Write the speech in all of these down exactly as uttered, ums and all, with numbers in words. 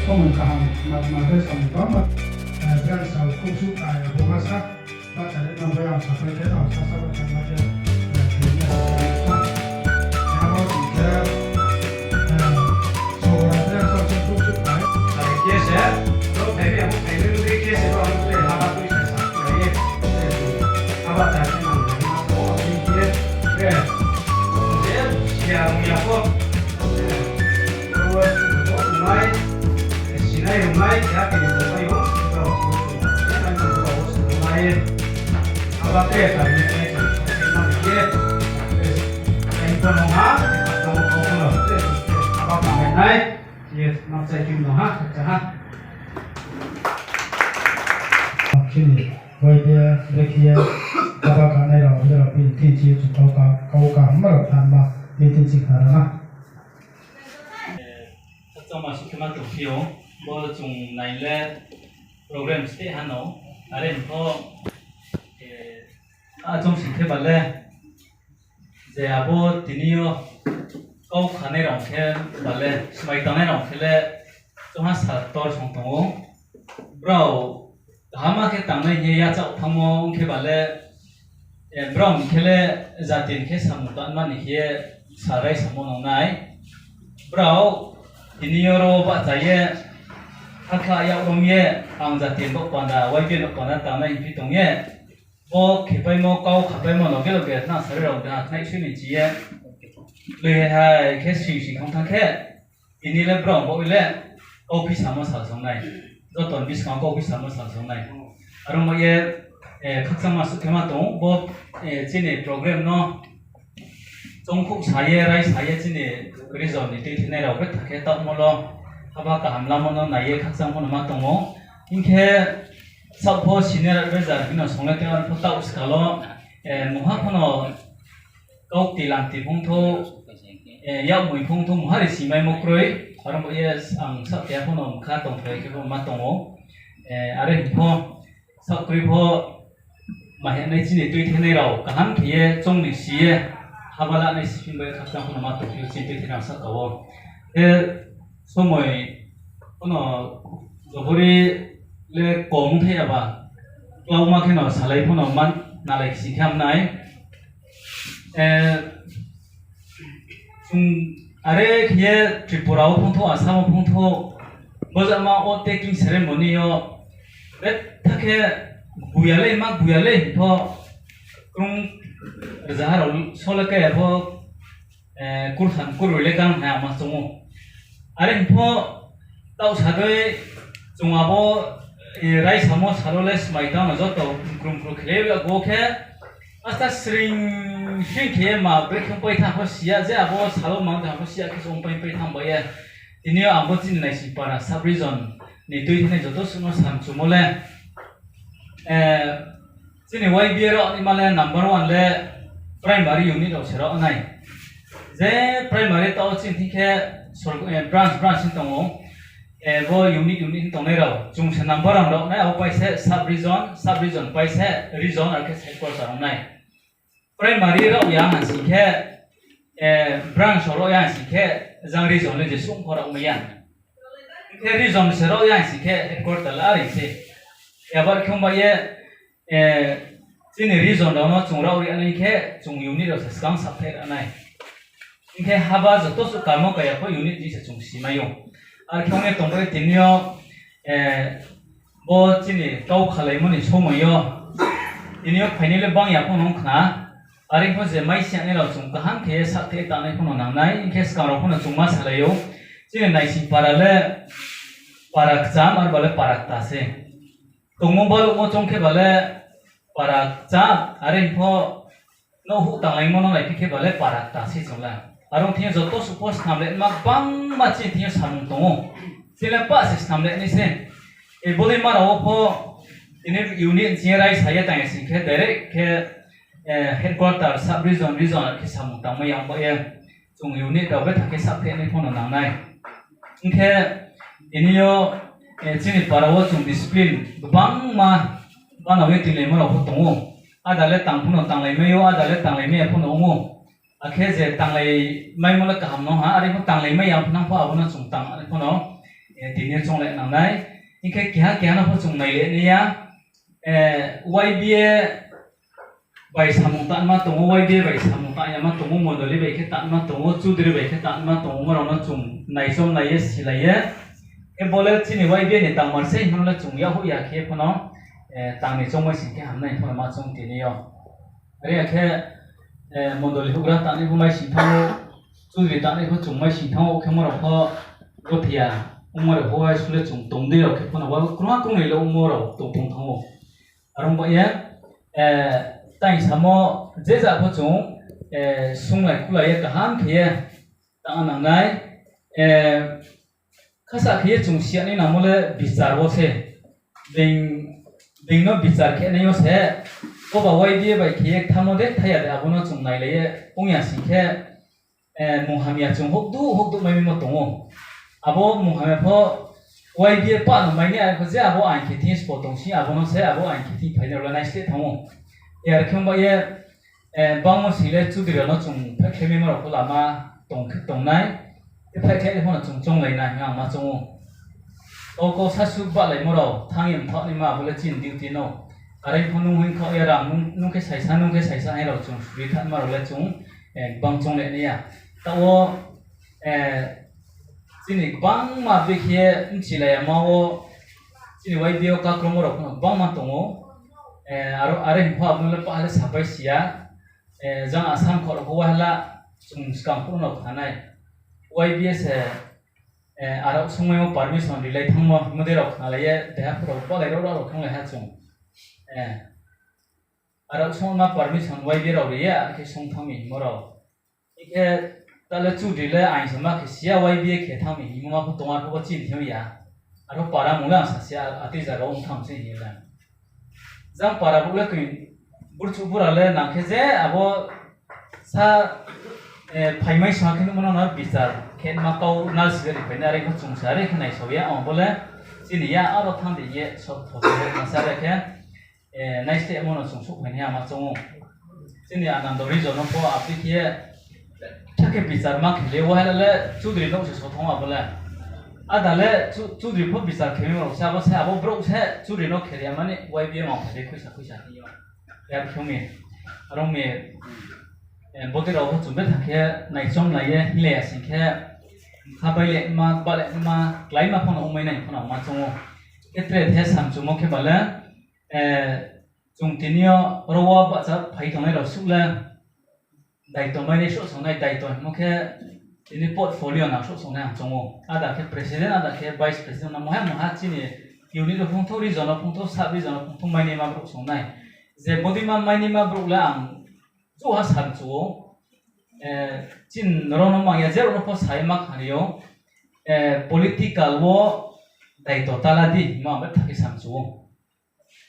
Samung kaham, ma, ma khe samung kaham, eh, branch rao khouhsuh, ah, bo ma sa, bahcha le nang bai ang sapai khe, ang sa sa bahcha ma khe, eh, khe ni sa sa. Abo ni khe, eh, so, branch rao khe khouhsuh bai. Ai khe se, ro phai bi, abo phai bi, ro khe se, ro ang khe haba tui sa sa, ai, eh, haba cha khe nang bai ma sa, o, ni khe, eh, eh, siya, ya ko. Chini bai de brekhe ye haba kanai rao, bini thing chi chung kau ka, kau kaham rao thanma, bini thing chi khna rana. Khakchangma suh khe ma tongphi ou, bo chung nai le program steh ha no, are pho, eh, a chung sing khe ba le, je abo tini yo kau khanai rao khe ba le, smai tangnai rao khe le, chungha sal ktor song tong ou. Brao kaham khe tangnai hing ye yachaoh thanngmo ong khe ba le, eh, brao ni khe le jati ni khe samung tanma ni khe ye sal raisamo nang nai. Brao tini yo ro bahcha ye, khakha yak rom ye, ang jati ni baoh panda, Y B A ni baoh panda tangnai hingphi tong ye, bo khepaimo, kau khapaimo loge loge khna sari rao de ha khnai sui ni chi ye, loi hai khe sing sing thang thang khe, tini le brao baoh le kauphi samo sal song nai. Joto ni buskang wo kauphi samo sal song nai. Aro mo ye, eh, khakchangma suh khe ma tong ou, bo, eh, chini program no chongkhouh sa ye, raisa ye chini region ni tuithenai rao betha khe taohmo lo, haba kaham lamo no nai ye khakchang pho no ma tong ou. Hing khe saoh pho senior advisor bino song le tei ar pho taoh skal wo, eh, mungha pho no kaukti lamti phungthou, eh, yakmoi phungthou mungha ri simaimo kroi, aro bo ye ang saoh keha pho no mkha tongthai khe pho ma tong ou. Eh, are hing pho, saoh kroi pho, mahenai chini tuithenai rao kaham khe ye choung ni si ye, haba lanai siphi bai khakchang pho no ma tongphi ou chini tuithenai rao sahka wo. Khe somoi pho no jobori le kom thai ya ba, klauma khe no salai pho no man nalai si khe ham nai. Eh, chung are khe ye Tripura wo phungthou, Assam wo phungthou, bojama wo taking ceremony yo, betha khe buya lei, ma buya lei pho, krung rzaha rao sole kaya pho, eh, kurthan kurbroi le kang nai ama choung ou. Are hing pho, taoh sa dei, chung abo, eh, raisamo sal wo le smai tang no joto krum krum khe le ya bo khe, asta sring sring khe ye ma brekhe pai thanng pho si ya, je abo sal wo mang thanng pho si ya khe chung pai pai thanng bai ye. Tini yo ang bo chini Naisingpara sub region ni tuithenai joto suh no samchumo le, eh, chini Y B A rao ni ma le number one le primary unit rao se rao nai. Je primary taoh chini thing khe sor-, eh, branch, branch ni tong ou. Eh, bo unit, unit ni tongnai rao. Chung se number one rao nai, abo pai se sub region, sub region pai se region, ar khe headquarter rao nai. Primary rao ya ha sing khe, eh, branch rao ya ha sing khe, jang region le jesuh pho rao mai ya. Hing khe region se rao ya ha sing khe headquarter le are se. Abar khe ong ba ye, eh, chini region rao no chung rao ri nai khe chung unit rao se skang sapthai ra nai. Hing khe haba joto suh kamo kaya pho unit ni se chung si mai ou. Ar khe ong ye tong bai tini yo, eh, bo chini kau khalaimo ni somoi yo, tini yo phainai le bang ya pho no ong khna. Are pho je mai si ya nai rao chung kaham khe sapthai tangnai pho no nang nai, hing khe skang rao pho no chung ma salai ou. Chini Naisingpara le para kcham, ar ba le para kta se. Tongmo baluhmo choung khe ba le para kcham, are pho nouh huh tanglaimo no naiphi khe ba le para kta se chung le. Are ong thing yo joto suh pho snam le ma bangma chini thing yo samung tong ou. Chini le pah se snam le nai se. E bodei ma rao wo pho tini unit chini raisa ye tang ya sing khe direct khe, eh, headquarter, sub region, region khe samung tangmai ya ong ba ye. Chung unit rao betha khe sapthai nai pho no nang nai. Hing khe tini yo, eh, chini para wo chung discipline gbangma banao ye tuilaimo rao pho tong ou. Ada le tang pho no tanglai mai ou, ada le tanglai mai ya pho no ong ou. Akhe je tanglai maimo le kaham no ha, are pho tanglai mai ya pho nang pho abo no chung tang, are pho no tini yo chounglai nang nai. Hing khe keha keha no pho chung nailai nai ya. Y B A bai samung tangma tong ou, Y B A bai samung tang yama tong ou, mondoli bai khe tangma tong ou, chudri bai khe tangma tong ou, abo rao no chung naichomlai ye, silai ye. Khe bo le chini Y B A ni tangmar sei hingmo le chung yag ya khe pho no, tang ni choungmai sing khe hamnai pho no ma choung tini yo. Are ya khe, mondoli houhgra tangnai pho mai sing thanng ou, chudri tangnai pho chung mai sing thanng ou, khe mo rao pho gothia ongmo rao pho uaingsouh le chung tong dei rao khe pho no wa krungha krungnoi le ongmo rao tong tong thanng ou. Are ong ba ye, tang samo je ja pho chung, sunglai kulai ye kaham khe ye tang nang nai, khasa khe ye chung si ya nai nangmo le bichar wo se. Being, being no bichar khe nai yo se, bo ba Y B A bai khe ye kthamo de, thai ya de, abo no chung nailai ye ong ya sing khe, munghamya chung houhdu houhdu mai mi mo tong ou. Abo munghamya pho Y B A pah no mai ni, are pho je abo aing khe thing sbo tong si, abo no se abo aing khe thing phainai rao le naisleh thanng ou. Yar khe ong ba ye, bangmo sing le chudri rao no chung phaikhlai maimo rao pho lama tong khe tong nai, khe phaikhlai pho no chung chounglai nai hing ang ma choung ou. O kau sasu bahlaimo rao thanng ye mthaoh naima abo le chini duty no. Are pho nung hing khaoh ye rang nung, nung khe saisa, nung khe saisa hing rao chung suri thanngma rao le chung, gbang chounglai nai ya. Taoh wo, chini gbangma bekhe mchilai yama wo, chini Y B A wo kakromo rao pho no gbangma tong ou. Are hing pho abo no le paha le sapai si ya. Jang Assam khoro pho wahala chung skang phuh no khna nai. Y B A se, arao songmai wo permission rilai thanngmo, mode rao khnalai ye, deha phuh rao palai rao rao khanglai ha chung. Arao songma permission Y B A rao ri ye, akhe song thanng mi hingmo rao. Hing khe, ta le chudri le aing sama khe si ya, Y B A khe thanng mi hingmo ma pho tong, arphuh bo chini thing ya. Arphuh para mung le ang sa si ya, atei zaga ong thanng se hing ye le. Jang para brouh le koi, burchuh bura le nang khe je abo sa, phaimai sa khe nuhmo no bichar khe ma kau nalsi le ri phai nai, are khe chung sa, are khe naisao ya, ang bo le chini ya, aro thanng di ye, sot thok ye, ma sa re khe, naislehmo no chung souhphai nai hama choung ou. Chini Anando region no pho abo khe ye, tha khe bichar ma khe le, wahala le chudri nouh se so thanng abo le. Ada le chu-, chudri pho bichar khe mi rao se, abo se abo brouh se chudri no khe ri ya mani Y B A mang phai de khuisa khuisa hing yo. Yar khe mi, are ong mi, bodei rao pho chung betha khe naichomlai ye hinglai ya sing khe, kha bai le ma, ba le ma, kláima pho no ongmai nai pho no ma choung ou. Khe tre the samchumo khe ba le, chung tini yo ro wo bahcha phai tongnai rao suh le, daito mai nai souhsong nai, daito hingmo khe tini portfolio nang souhsong nai ang choung ou. Ada khe president, ada khe vice president, na moha moha chini unit no phungthou, region no phungthou, sub region no phungthou mai naima brouh song nai. Je bodeima mai naima brouh le ang jouha samchu ou. Chini rao no mang ya, je rao no pho sa ye ma khnari ou. Political wo daito ta la di hingmo ang betha khe samchu ou.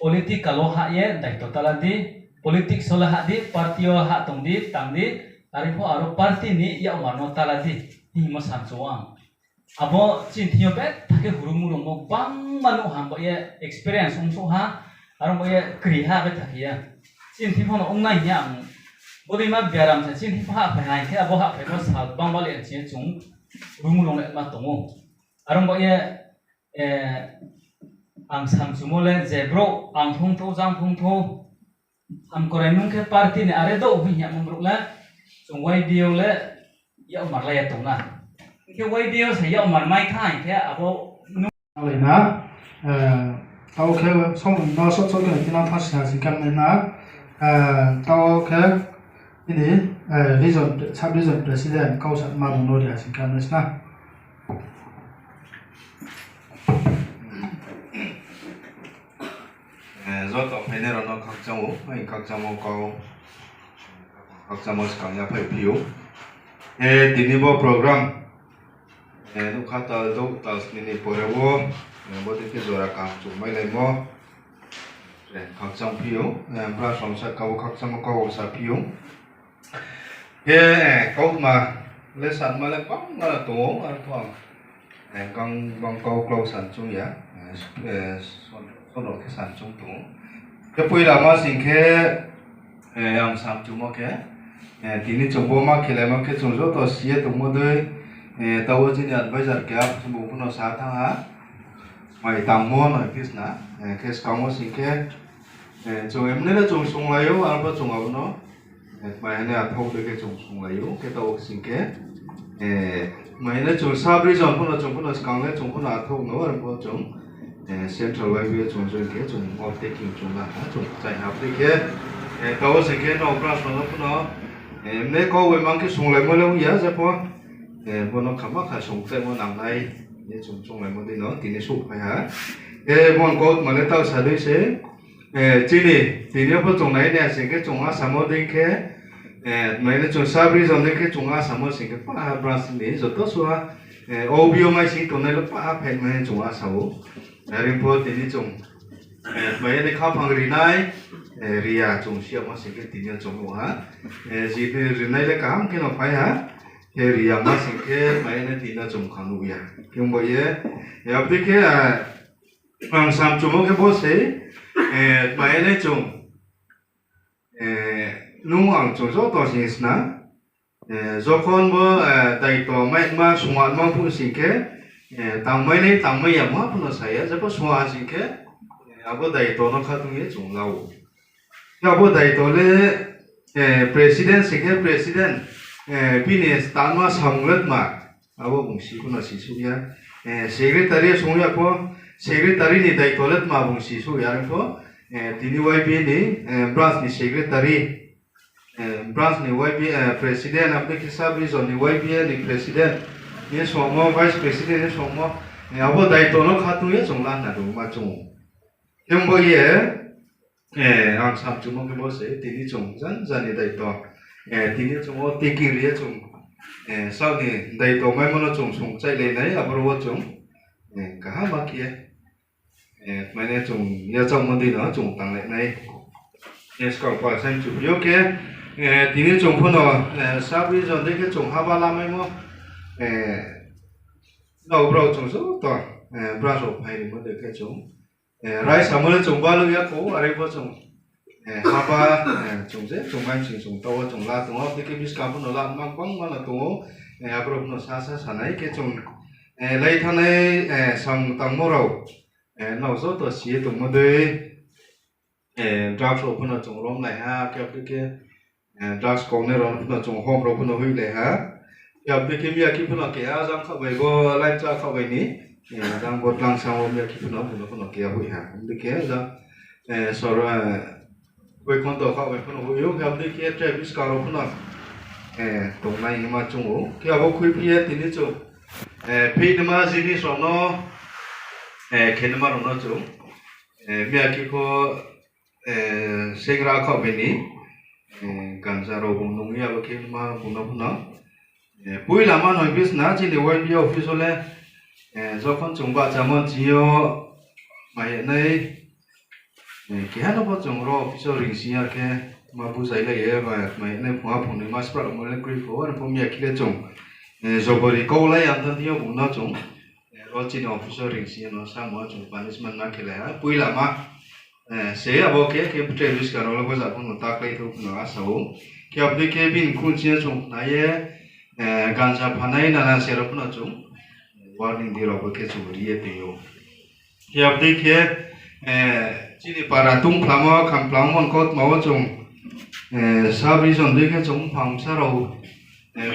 Political wo hah ye daito ta la di, politics wo le hah di, party wo hah tong di, tang di, are pho aro party ni yakmar no ta la di hingmo samchu ou ang. Abo chini thing yo betha khe hurung murung bo gbangma nuh ham ba ye experience ongsouh ha, aro ba ye kri ha betha khe ye. Chini thing pho no ong nai hing ye ang, bodeima biaram se chini thing pho hahphai ha hing khe abo hahphaimo sal gbangma le chini chung hurung murung le ma tong ou. Are ong ba ye, ang samchumo le je brouh ang phungthou, jang phungthou, hamkorai nung khe party ni are douh hing yamo brouh le, chung Y B A wo le yakmar lai ya tong na. Hing khe Y B A wo se yakmar mai tha hing khe abo nung lai na, tao khe song no sot sot khe tinang thang sing ha sing khe nai na, tao khe ini region, sub region president kau sa ma bung no ri ha sing khe nai sna. Joto phainai rao no khakchang ou, ai khakchangmo kau, khakchangmo skang ya phaiphi ou. Tini bo program, nougkha tal douh tal sni ni pore wo, bodei khe jora kaham chung mailaimo, khakchang phi ou, bra song sahka wo khakchangmo kau saphi ou. Khe, kautma le sanma le gbangma tong ou, arphuh ang, gbang, gbang kau klau san chung ya, sono khe san chung tong ou. Khe poila ma sing khe, ang samchumo khe, tini chung bo ma khelaimo khe chung joto si ye tongmo dei, Taoh wo chini advisor keha bung pho no sa thanng ha, mai tangmo no hing khe sna, khe skang wo sing khe, chung emne le chung sunglai ou, arpho chung abo no, mai hane athouh le khe chung sunglai ou, khe taoh wo sing khe, mai hane chung sub region pho no chung pho no skang le chung pho no athouh no, arpho chung central Y B A chung join khe chung off taking chung la ha, chung kchaih ha, abo dei khe, taoh wo sing khe no branch rao no pho no, emne kau bai mang khe sunglaimo le ong ya, jepho, bo no khama kha sungkhlaimo nangnai, ye chung chunglaimo dei no tini souhphai ha. Khe mon kautma le taoh sa dei se, chini tini yo pho chung nai nai sing khe chung asamo dei khe, mai le chung sub region dei khe chung asamo sing khe paha branch ni joto suha, O B O mai sing tongnai le paha phaimai hing chung asa ou. Are pho tini chung, mai le khaphang rinai, ri ya chung si yama sing khe tini yo chung nuh ha. Jini rinai le kaham khe no phai ha. Khe ri yama sing khe mai le tini yo chung kha nuh ya. Khe ong bai ye, abo dei khe, ang samchumo khe bo se, mai le chung, nung ang chung joto sing sna, jokhon bo daito maima sungama phuh sing khe, tangmai le tangmai yama pho no sa ya, jepho sung ha sing khe, abo daito no khatung ye chung la ou. Khe abo daito le, president sing khe president, bini tanma samung le tma, abo bung si pho no sisouh ya. Secretary sung ya pho, secretary ni daito le tma bung sisouh ya, are pho, tini Y B A ni, branch ni secretary, branch ni Y B A, president, abo dei khe sub region ni Y B A ni president ni songmo, vice president ni songmo, abo daito no khatung ye chung la na rungma chung ou. Khe ong bai ye, ang samchumo khe bo se, tini chung janja ni daito, tini chung wo taking ri ye chung, saoh ni daito maimo no chung sungkhlailai nai, aboro wo chung, kaham ma khe, mai le chung yachaohmo dei no chung tanglai nai. Skang pal saing chu phi yo khe, tini chung pho no, sub region dei khe chung haba lamaimo, nrao brao chung joto, branch rao phai rimo dei khe chung, raisamo le chung balu ya khou, are pho chung, haba, chung je chung mai sing chung taoh wo chung la tong ou, dei khe buskang pho no la mang bangma no tong ou, aboro pho no sa sa sanai khe chung, lai thanngnai, samung tangmo rao, nrao joto si ye tongmo dei, drugs rao pho no chung romlai ha, khe abo dei khe, drugs kaunai rao pho no chung hom rao pho no hoihlai ha. Khe abo dei khe miyakhe pho no keha jang khaoh bai bo line cha khaoh bai ni, jang bo tlangsang wo miyakhe pho no bung no pho no keha hoih ha. Abo dei khe jang, sor, Boikhonto khaoh bai pho no hoih ou, khe abo dei khe tre buskang rao pho no, tongnai hima chung ou. Khe abo khuiphi ye tini chung, pheih nima jinis rao no, khe nima rao no chung, miyakhe pho, sengra khaoh bai ni, ganja rao bung nung ye abo khe nima bung no pho no, poila ma noi bisna chini Y B A office wo le, jokhon chung bahchamo chini yo mai nai, keha no pho chung ro office wo ring sing ya khe ma buzailai ye, mai nai phung ha phung ni ma spramo le kroi pho, are pho miyakhe le chung, jobori kaulai ya thanng thing yo bung no chung, ro chini office wo ring sing ya no samo chung punishment ma khelai ha, poila ma, se abo khe, khe tre buskang rao le bo ja pho no ta khlai thou pho no asa ou. Khe abo dei khe bini khun sing yo chung khna ye, ganja phanai nana se rao pho no chung, warning di rao bo khe chung ri ye tong ou. Khe abo dei khe, chini para tungphlamo, khamphlamo, kautma wo chung, sub region dei khe chung mphang bsa rao,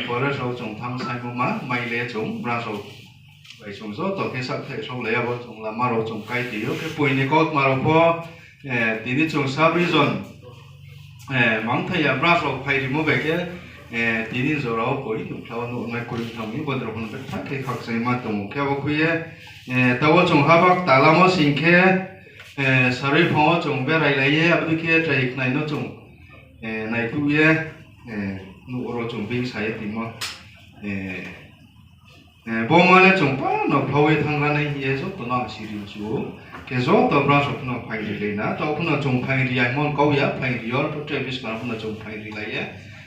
forest rao chung thanng saimo ma, mai le chung bra rao bai chung joto khe sakthaih saolai ya bo chung lama rao chung kai tong ou, khe poi ni kautma rao pho, tini chung sub region, mangthai ya bra rao phai rimo bai khe, tini jora wo poi nuhkhla wo nuh nai kroi thang mi bo drao pho no betha khe khakchangma tong ou. Khe abo khui ye, taoh wo chung haba kta lamo sing khe, sarui phang wo chung berailai ye, abo dei khe chrai khnai no chung, naituh ye, nuh oro chung being sa ye tongmo. Bo ma le chung pa no phau ye thanng ra nai hing ye joto no ang siri mchu ou. Khe joto bra rao pho no phaing rilai na, taoh pho no chung phaing ri ya hingmo kau ya, phaing ri yo, tre buskang pho no chung phaing rilai ye.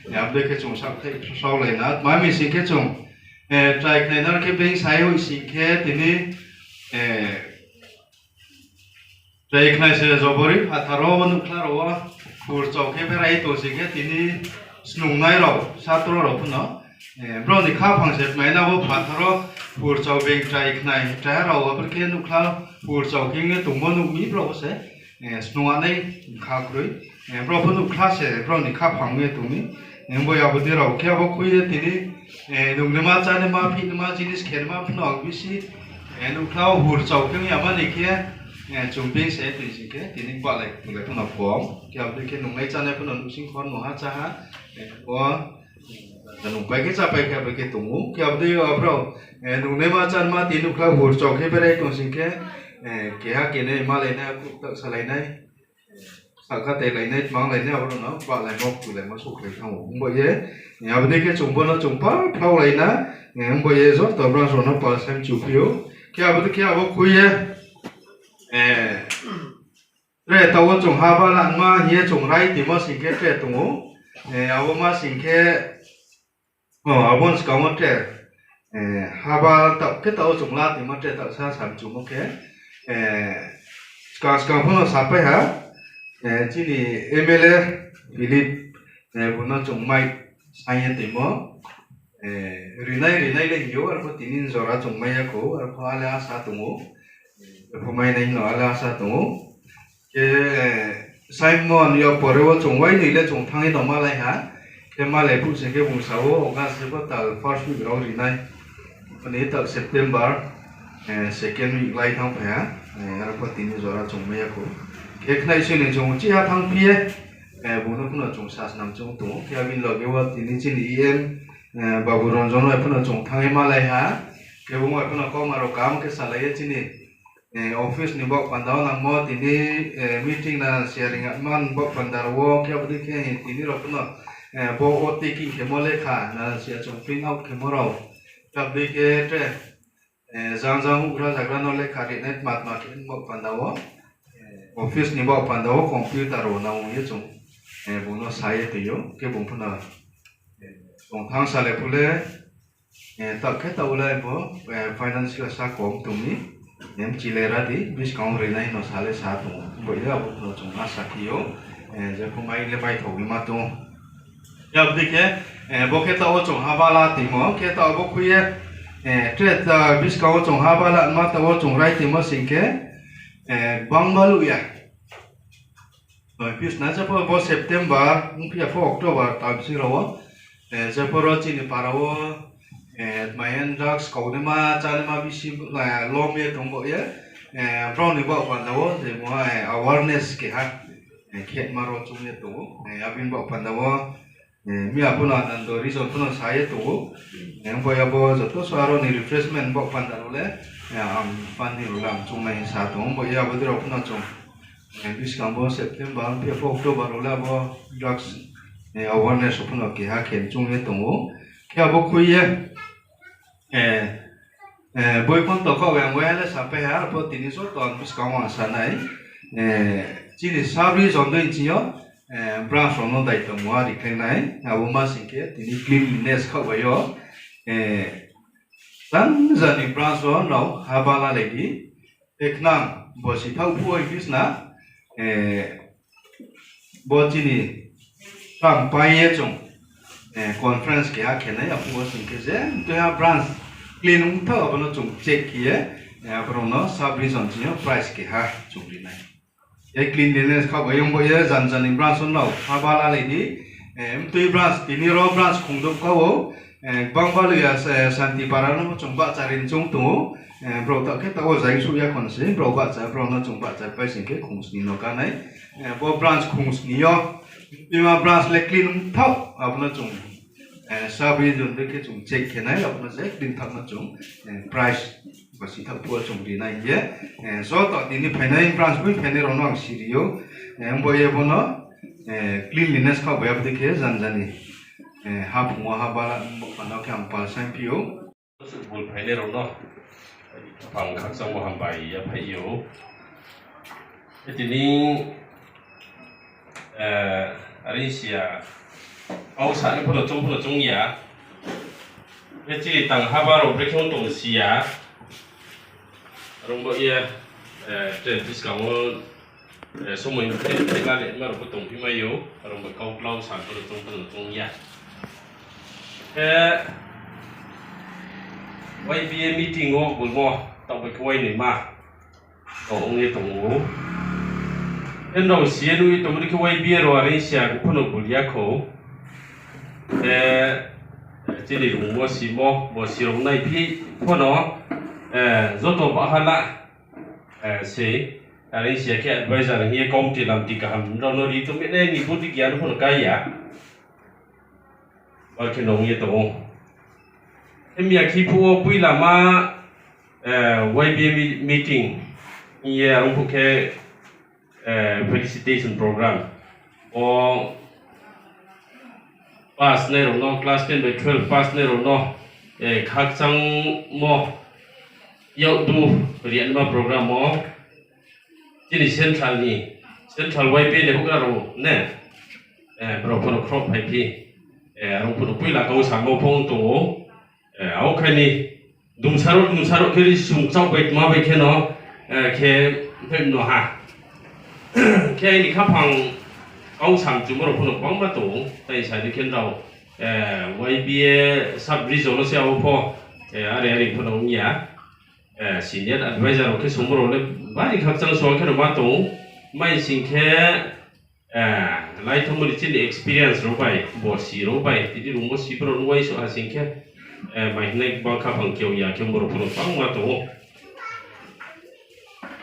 Abo dei khe chung sakthaih saolai na, tma mi sing khe chung, chrai khnai no khe being sa ye hoih sing khe tini, chrai khnai se jobori phathar wo, nuhkhla rao wo, khur chau khe berai tong sing khe tini snungnai rao, satro rao pho no, Brao ni khaphang se tmai na bo phathar wo hurchao beng trai khnai, trai ha rao abo khe nuhkhla hurchao khe ong ye tongmo nuh mi brao se, snung anai kha kroi. Brao pho nuhkhla se brao ni khaphang ong ye tong mi. Bo ya abo dei rao khe abo khui ye tini nungnaima, chánaima, phihnaima, jinis khenaima phano ang bisi nuhkhla wo hurchao khe ong yama ni khe, chung beng se tong sing khe tini bahlai tulai phano kom. Khe abo dei khe nungnai chánai phano nuhsing khor no ha chá ha. O nungpai khe chápai khe abo khe tong ou. Khe abo dei yo brao nungnaima chánaima tini nuhkhla hurchao khe berai tong sing khe, keha kenai malai nai, kuh tak salai nai, sahka tailai nai, tmanglai nai, abo rao no bahlaimo, khuilaimo souhkhlai thanng ou. Ongba ye, abo dei khe chung bo no chung pal phlaulai na, ongba ye joto branch rao no pal saimchu phi ou. Khe abo dei khe abo khui ye, tre taoh wo chung haba lanma hing ye chung rai timo sing khe tre tong ou. Abo ma sing khe, abo ni skang wo tre, haba taoh khe taoh wo chung la timo tre taoh sa samchumo khe, skang skang pho no sapai ha, chini M L A Philip, bung no chung mai saing ye tongmo, rinai rinai le hing ou, arpho tini jora chung mai ya khou, arpho ale asa tong ou, arpho mai nai hing no ale asa tong ou. Khe, saingmo ni yo pore wo chung uainoi le chung thanng ye no malai ha. Khe malai phuh sing khe bung sa ou, August se bo tal first week rao ri nai. Ani tal September second week lai thanngphai ha. Arpho tini jora chung mai ya khou. Khe khnai soi ni chung chiha thanngphi ye, bung no phuno chung sasnam chung tong ou. Khe abini loge wo tini chini E M, Babu Ranjan bai phuno chung thanng ye malai ha. Khe bung bai phuno kauma rao kaham khe salai ye chini office ni baoh panda wo nangmo tini, meeting nana sia ringa man baoh panda rao wo khe abo dei khe tini rao phuno, bo o taking khemo lekha nana sia chung print out khemo rao. Khe abo dei khe tre, jang jang houhgra zagra no lekha rinai tma tma khe baoh panda wo, office ni baoh panda wo computer rao nang ye chung, bung no sa ye tong ou, khe bung phuno, chung thanng sa le phu le, taoh khe taoh le bo, financial sa kom tong mi, mchi le ra di, buskang rinai no sa le sa tong ou, bo ye abo phuno chung asa khe ou, jepho mai le mai thao ni ma tong ou. Abo dei khe, bo khe taoh wo chung haba la tongmo, khe taoh abo khui ye, tre buskang wo chung haba la ma taoh wo chung rai tongmo sing khe, bangma luh ya. Pisna jepho bo September, ongphi ya pho October, ta bsing rao wo, jepho ro chini para wo, mayan drugs kaunaima, chánaima bisi, lom ye tong baoh ye, brao ni baoh panda wo, je mo, awareness keha, khema rao choung ye tong ou, abini baoh panda wo, mi ya phuno Anando region phuno sa ye tong ou, bo ya bo joto so aro ni refreshment baoh panda rao le, ang pani rao le ang choungnai sa tong ou, bo ya abo dei rao phuno chung, buskang bo September, ongphi ya pho October rao le abo drugs, awareness rao phuno keha khe choung ye tong ou, khe abo khui ye, boi phone to khaoh yang wai ha le sapai ha, arpho tini joto ang buskang wo ang sa nai, chini sub region dei ching yo, branch rao no daito mo a rikhlai nai, abo ma sing khe tini cleanliness khaoh bai yo, janja ni branch rao nrao haba lalai di, khnang bo si thaoh phuh oi pisna, bo chini tang pai ye chung, conference keha khe nai, aphuh wo sing khe je mtui ha branch clean ong thaoh abo no chung check khe ye, abo rao no sub region ching yo prize keha chung ri nai. Cleanliness khaoh bai ong bo ye janja ni branch rao no haba lalai di, mtui branch tini rao branch khongdouh kha ou, bangma luh ya, Santipara no chung bahcha ri choung tong ou, brao taoh khe taoh wo zai suh ya khon se, brao bahcha, brao no chung bahcha pai sing khe khongsni no ka nai, bo branch khongsni yo, bima branch le clean ong thaoh abo no chung, sub region dei khe chung check khe nai, abo no je clean thaoh no chung, prize bo si thaoh phuh wo chung ri nai hing ye, joto tini phainai branch bai phainai rao no ang siri ou, bo ye bo no, cleanliness khaoh bai abo dei khe janja ni, haphung wo haba la bo panda wo khe ang pal saingphi ou. Bul phainai rao no, pang khakchangmo hambai ya phai ou. Tini, are si ya, kau sa ni pho no choung pho no choung ya. Bchi tang haba rao brekhe ong tong si ya. Aro bo ye, tre buskang wo, somoi khe la le ma rao pho tongphi mai ou, aro bo kau klau sa pho no choung pho no choung ya. Khe, Y B A meeting wo bulmo taoh bai khe uainaima tong ong ye tong ou. Khe nrao si ye nuh ye tongmo dei khe Y B A rao are sia pho no bul ya khou. Khe chini rungmo simo bo si rao naiphi pho no, joto baha la se, are sia khe advisor hing ye committee lamti kaham rao no ri tongmi nai ni budi giyan pho no kai ya. Ar khe nung ye tong ou. Khe miya khe phuh wo poila ma, Y B A meeting hing ye arung phuh khe, felicitation program. O pass nai rao no, class ten bai twelve pass nai rao no, khakchangmo yakdu rianma program wo chini central ni, central Y B A ni houhgra rao ne, brao pho no khroh phaiphi, arung phuh no poila kau samo pho ong tong ou. Ao khe ni dumsaro dumsaro khe ri sung kchaoh bai tma bai khe no, khe phai no ha. Khe aini khaphang kau samchumo rao pho no gbangma tong ou, tai sa di khe nrao, Y B A sub region wo se abo pho, are are pho no ong ya. Senior advisor rao khe sungmo rao le bari khakchang so khe no ma tong ou. Mai sing khe, laithomo ni chini experience rao bai, bo si rao bai, tini rungmo si brao no uaingsouh ha sing khe, mai hinai gbang khaphang khe ya khe brao pho no gbangma tong ou.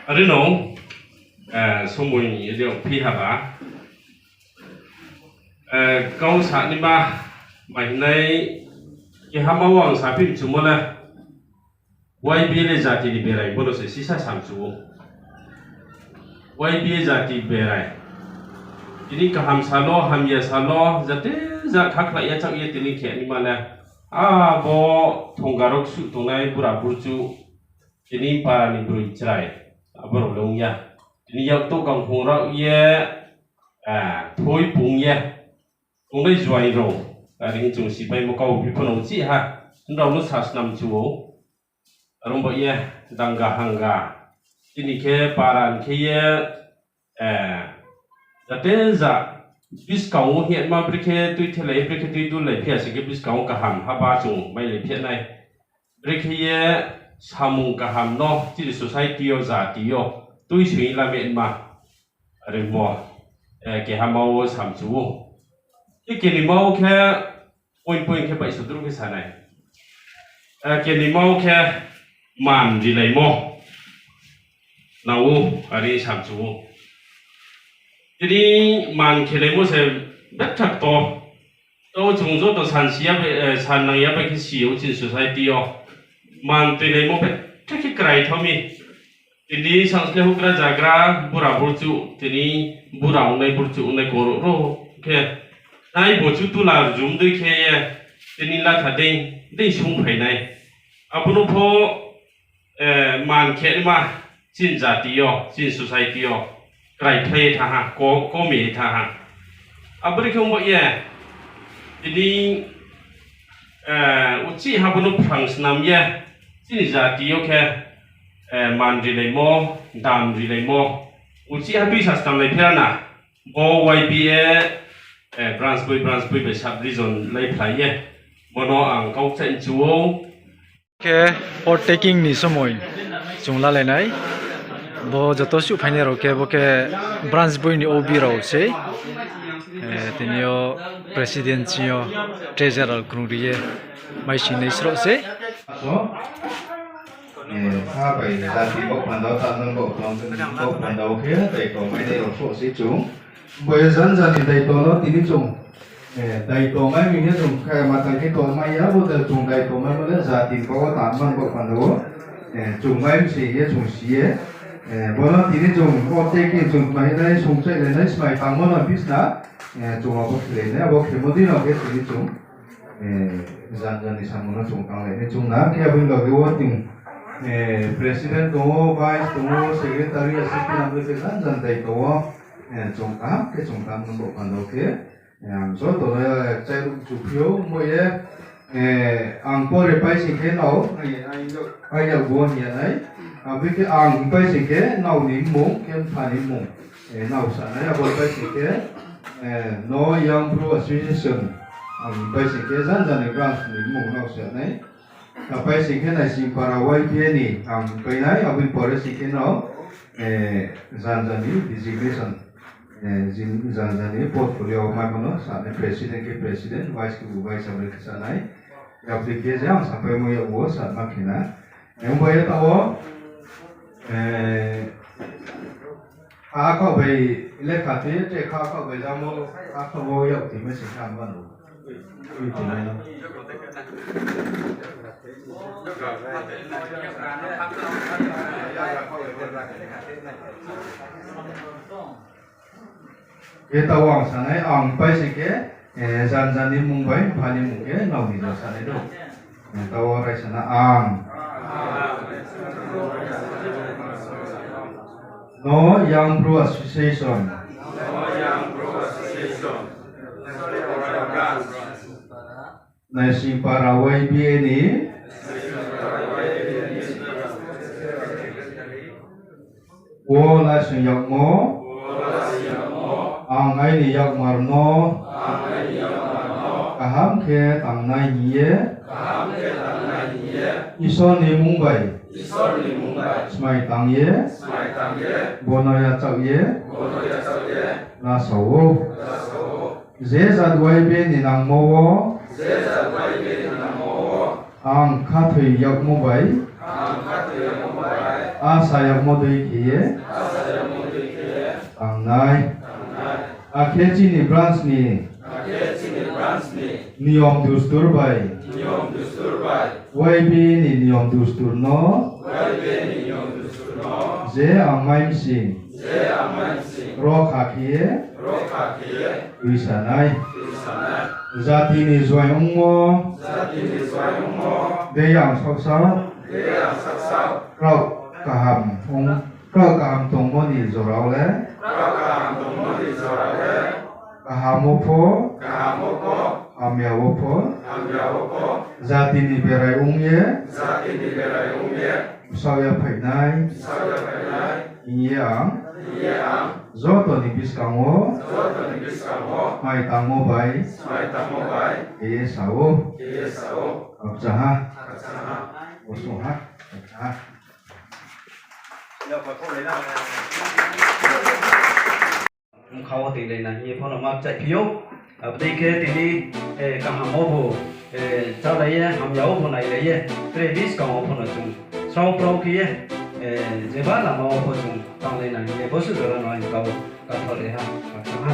Are no, somoi ri yagphi haba, kau sanaima, mai hinai kehama wo ang saphi mchumo le, Y B A le jati ni berai bo no se sisa samchu ou. Y B A jati berai. Tini kaham sal wo, hamya sal wo, jate ja khakhlai ya chaoh ye tini khe naima le. Abo thonggarok suh tongnai bura burchu, tini para ni broi chrai, abo rao le ong ya. Tini yak to kangkhong rao ye, thoi pung ye. Tongnai juai rao, are hing chung sipaimo kau phi pho no uchih ha, nrao no sasnam chu ou. Arung ba ye, dangga hangga. Tini khe para ni khe ye, jate ja, buskang wo hingma brekhe tui thelai, brekhe tui dullai phi ya sing khe buskang wo kaham haba chung mailai phi nai. Brekhe ye samung kaham no chini society yo, jati yo, tuisoi lamaima. Are bo, kehama wo samchu ou. Khe kenoima wo khe, point point khe baihsodruh khe sa nai. Kenoima wo khe man rilaimo nang ou, are samchu ou. Tini man khelaimo se betha ktor. To chung joto san si ya bai, san nang ya bai khe si ou chini society yo. Man tuilaimo betha khe krai thao mi. Tini sangsle houhgra jagra, bura burchu, tini bura ongnai burchu ongnai koro ro khe, nai bo chu tula jum dei khe ye, tini latha dei, dei sungphai nai. Abo no pho, man khe ma, chini jati yo, chini society yo, krai khlai ye thanng ha, ko-, komi ye thanng ha. Abo ni khe ongba ye, tini, uchih ha bo no phrang snam ye, chini jati yo khe, man rilaimo, dam rilaimo, uchih ha tuisa snamlai phira na, bo Y B A, branch boi, branch boi bai sub region laiphlai ye, bo no ang kau kchaih mchu ou. Khe pot taking ni somoi chung lalai nai. Bo joto suhphainai rao khe bo khe branch boi ni O B rao sei. Tini yo president sing yo treasurer krung ri ye maising nai sroh sei. Kha bai jati baoh panda wo, tanang baoh panda wo khe daito mainai rao sroh sei chung. Bo ye janja ni daito no tini chung, daito mai mi ye chung khe matang khe tongmai ya, bo de chung daito maimo le jati ni baoh wo tanang baoh panda wo, chung mai mi se ye chung si ye, bo no tini chung pot taking chung mai nai, sungchaih lai nai, smai tangmo no bisna, chung abo khelai nai, abo khemo dei no khe tini chung janja ni samung no chung tanglai nai chung na khe abo ni loge wo tini, president tong ou, vice tong ou, secretary, assistant, abo khe janja ni daito wo, chung kaham khe chung tang nung bo panda wo khe, ang joto no chairuh chuphi ou, bo ye, ang pore pai sing khe nrao, ai yak bo hing ya nai, abo khe ang pai sing khe nrao ni mmung, khe mpha ni mmung, nrao sa nai, abo pai sing khe, no Young Bru Association, ang pai sing khe janja ni branch ni mmung nrao sa nai. Tapai sing khe Naisingpara Y B A ni ang painai, abo ni pore sing khe no, eh, janja ni designation, eh, jin-, janja ni portfolio mai phano sa nai, president khe president, vice khe vice abo khe sa nai. Yapri khe je ang sapaimo yag wo sa ma khe na. Eh, ongba ye taoh wo, eh, Kha khaoh bai lekha tui ye, tre kha khaoh bai jamo, kha khaoh wo yak tui mai se kha mano. Tui tui mai no. Khe taoh wo ang sanai, ang pai se khe, eh, janja ni mung bai, mpha ni mung khe, nrao ni jora sanai do. Taoh wo raisa na ang. No Young Bru Association. Naisingpara Y B A ni. Wo laisong yagmo. Ang aini yakmar no kaham khe tangnai hing ye, Isor ni mung bai smai tang ye, bo no yachaoh ye, la sa ou. Je jat Y B A ni nangmo wo, ang khathoi yagmo bai, asa yagmo dei khe ye tangnai. Akhe chini branch ni niyom dustur bai, Y B A ni niyom dustur no, je ang mai bsing rokha khe ye tuisa nai. Jati ni juaing ongmo dei ang saksao, kraoh kaham ong, kraoh kaham tongmo ni jora wo le, kaham wo pho, hamya wo pho, jati ni berai ong ye, bsaoh ya phainai hing ye ang joto ni buskang wo mai tangmo bai khe ye sa ou. Khakchang ha, osong ha, khakchang ha. Bkha wo toilai na hing ye pho no ma kchaihphi ou. Abo dei khe tini, eh, kaham wo bo, eh, chálai ye, hamya wo bo nailai ye, tre buskang wo pho no chung srao prao khe ye, eh, jeba lama wo pho chung tanglai na hing ye, bosuh jora no ang kau kathar ri ha, kathar ha.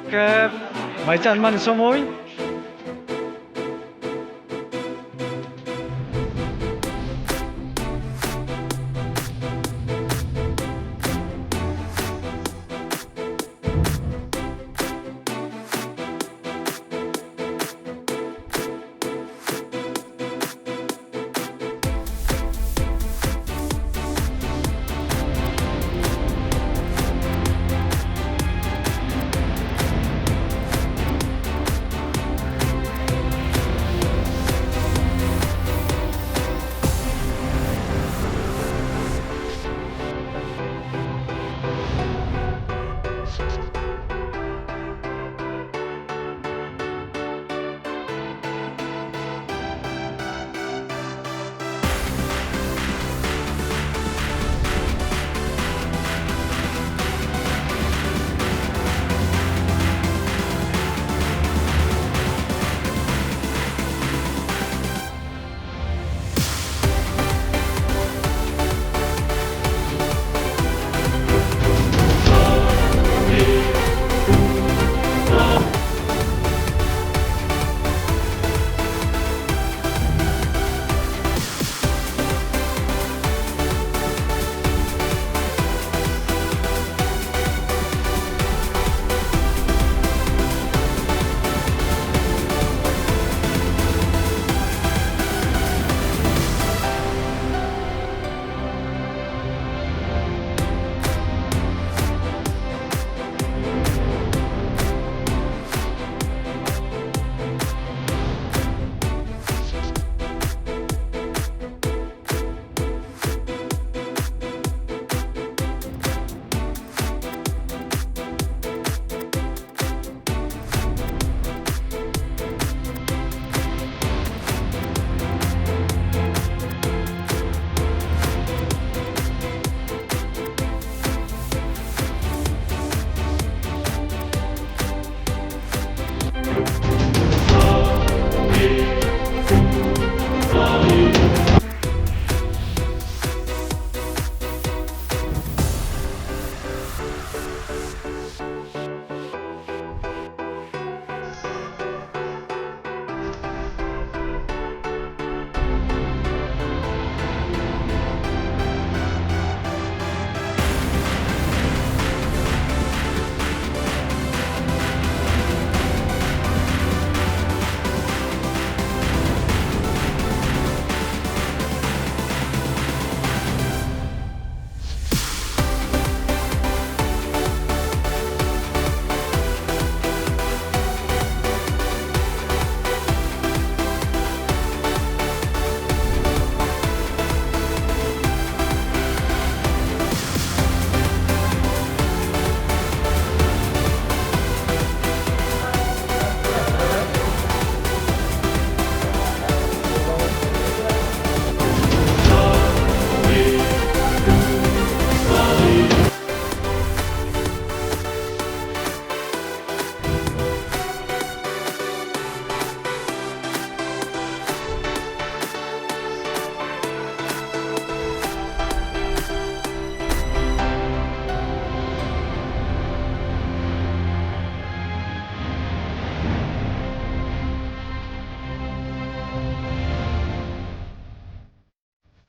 Khe, mai chanmani somoi.